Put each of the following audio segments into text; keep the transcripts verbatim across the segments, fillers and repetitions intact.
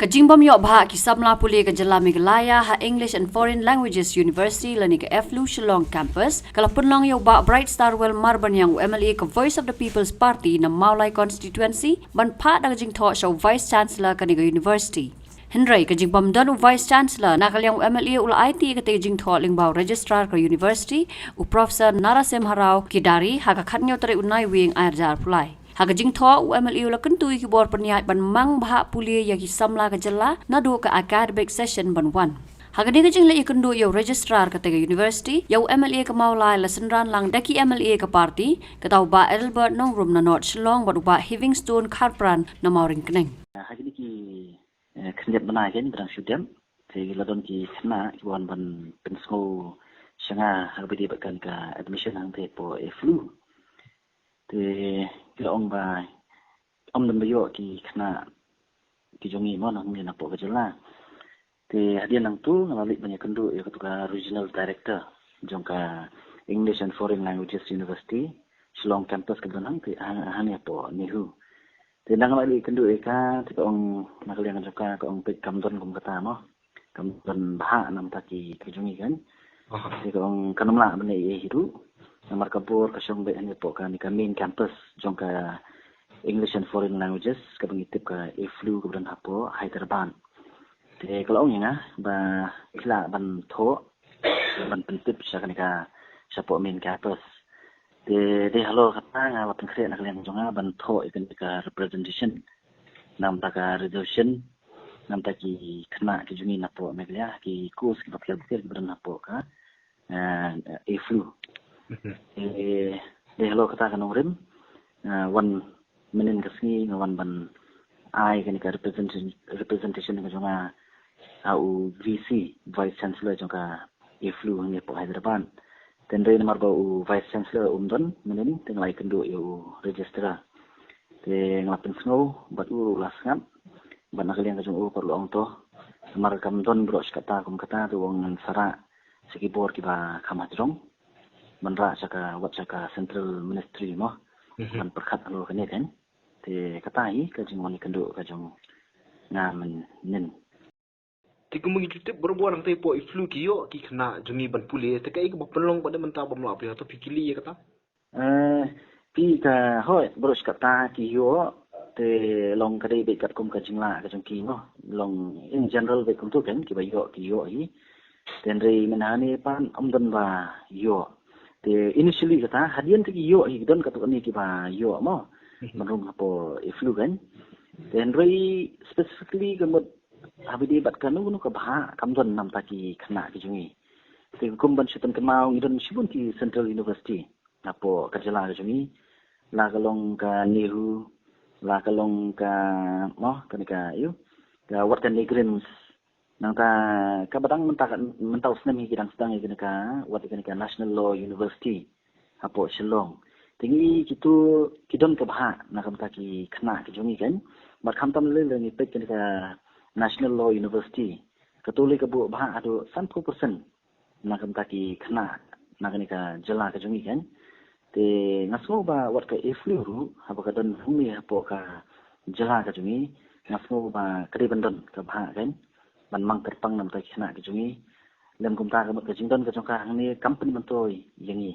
Ka jingbym ïoh bhah ki samla pule ka jylla Meghalaya ha English and Foreign Languages University lane ka EFLU Shillong Campus ka la pynlong ïa u Bah Brightstarwell Marbaniang, u MLA ka Voice of the People's Party na Mawlai Constituency, ban phah da ka jingthoh sha u Vice Chancellor kane ka university. Hynrei ka jingbym don u Vice Chancellor na ka liang u MLA u la aiti ïa katei ka jingthoh lyngba u Registrar ka university, u Professor Narasimha Rao Kidari, ha ka khathynñiew tarik u Naiwieng ar hajar arphew lai. Ha ka jingthoh, u MLA u la kyntu ïa ki bor pynïaid ban mang bhah pule ïa ki samla ka jylla naduh ka academic session ban wan. Ha kane ka jingleit ïakynduh ïa u Registrar katei ka university, ïa u MLA ka Mawlai la synran lang da ki MLA ka party, kata u Bah Adelbert Nongrum na North Shillong bad u Bah Heavingstone Kharpran na Mawryngkneng. Ha kine ki eh, khyndiat bnai kein ba dang shu dep, te la don ki khynnah kiba wan ban pynsngew sha nga ha kaba ïadei bad kane ka admission hangtei hapoh EFLU. Te ki la ong ba ym don ba ïoh ki khynnah ki jong ngi mo, na hangne napoh ka jylla. Te hadien nangtu nga la leit ban ïakynduh ïa katu ka Regional Director jong ka English and Foreign Languages University Shillong Campus kaba don hangtei, ha, hangne hapoh NEHU. Te nang la leit kynduh ïa ka, te ka ong na ka liang jong ka, ka ong peit kam don kum kata mo. Kam don bhah namta ki, ki jong ngi kein. Te ka ong kan ym lah ban leh ei ei hi ruh. Namar ka bor ka shong beit hangne hapoh kane ka main campus jong ka English and Foreign Languages kaba ngi tip ka EFLU kaba don hapoh Hyderabad. Te ka la ong ïa nga ba phi lah ban thoh, ban pyntip sha kane ka, shapoh main campus. Te dei halor kata nga la pynkhreh na ka liang jong nga ban thoh ïa kane ka representation namta ka resolution namta ki khynnah ki jong ngi napoh Meghalaya, ki course kiba pher bapher kiba don hapoh ka, eh, EFLU. Te dei halor kata ka nongrim, eh, wan mynnin ka sngi nga wan ban ai kane ka representation, representation ka jong nga ha u VC, Vice Chancellor jong ka EFLU hangne hapoh Hyderabad. Te hynrei namar ba u Vice Chancellor um don mynnin, te nga la ïakynduh ïa u Registrar. Te nga la pynsngew bad u ruh u la sngap, bad na ka liang ka jong u pat u la ong to, namar kam don baroh shi katta kum kata, te u ong ngan sa rah sha ki bor kiba kham hajrong ban rah sha ka, wat sha ka Central Ministry mo, ban pyrkhat halor kane kein. Te kata hi ka jingwan ïakynduh ka jong nga mynnin. Te kumba ngi ju tip barabor hangtei hapoh EFLU ki ïoh ki khynnah jong ngi ban pule, te kaei kaba pynlong ba mynta bym lah pule, hato phi kylli ïa kata? Eh, phi ka, hooid, baroh shi katta ki ïoh, te long ka dei beit katkum ka jinglah ka jong ki mo. Long in general beit kumto kein, kiba ïoh ki ïoh hi. Te hynrei mynhane pat ym don ba ïoh. Te initially kata, hadien te ki ïoh hi, ki don katto katne kiba ïoh mo. Ban rung hapoh EFLU kein. Te hynrei specifically ka mut ha ba ïadei bad kano kano ka bhah kam don namta ki khynnah ki jong ngi. Te kum ban shu pynkynmaw, ngi don shibun ki Central University hapoh ka jylla ka jong ngi. La ka long ka NEHU, la ka long ka, mo, kane ka, ïoh, ka, wat ka NEIGRIHMS. Nangta kaba dang mynta ka, mynta u snem hi ki dang sdang ïa kane ka, wat ïa kane ka National Law University hapoh Shillong. Te ngi, kito ki don ka bhah na ka bynta ki khynnah ki jong ngi kein. Bad khamtam lei lei ngi peit kane ka National Law University, kato lei ka buh bhah haduh sanphew percent na ka bynta ki khynnah na kane ka jylla ka jong ngi kein. Te nga sngew ba wat ka EFLU ruh, haba ka don hangne hapoh ka jylla ka jong ngi, nga sngew ba ka dei ban don ka bhah kein, ban mang kyrpang na ka bynta ki khynnah ki jong ngi. Lem kumta ka mut ka jingdon ka jong ka hangne kam pynmyntoi ïa ngi.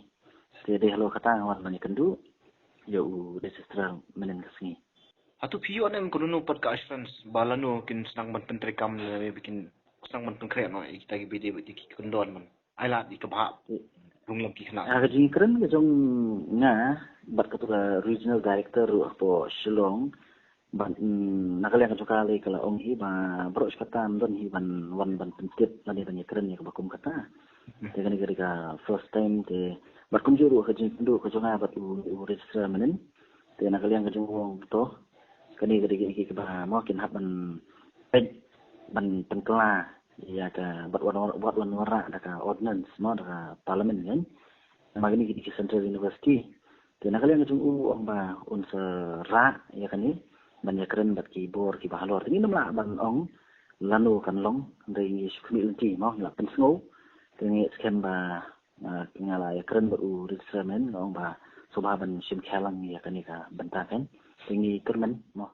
Te dei halor kata nga wan ban ïakynduh ïa u Registrar mynnin ka sngi. Hato phi ïoh ne em kano kano pat ka assurance ba lano kin sdang ban pyntreikam, lane ba kin sdang ban pynkhreh noh ïa kita kiba ïadei bad ki kyndon ban ai lad ïa ka bhah rung lem ki khynnah? Ah, ka jingkren ka jong nga bad kato ka Regional Director ruh hapoh Shillong, bad, mm, na ka liang ka jong ka lei ka la ong hi ba baroh shi katta ym don hi ban wan ban pyntip lane ban ïakren ïa kaba kum kata. Te kane ka dei ka first time te, bad kumjuh ruh ka jingkynduh ka jong nga bad u, u Registrar mynnin. Te na ka liang ka jong u ong to, kane ka dei ka, ka, kaba mo kin hap ban peit, ban pynkylla ïa ka, bad wan, bad wan wanrah da ka ordinance mo, da ka Parliament kein. Namar kine ki dei ki Central University. Te na ka liang ka jong u ong ba un sa rah ïa kane ban ïakren bad ki bor kiba halor. Te ngim lah ban ong lano kan long, hynrei ngi shu khmih lynti mo, ngi la pynsngew. Te ngi skhem ba, ah, nga la ïakren bad u Registrar mynnin, nga ong ba sngewbha ban shim khia lang ïa kane ka bynta kein. Te ngi kyrmen mo.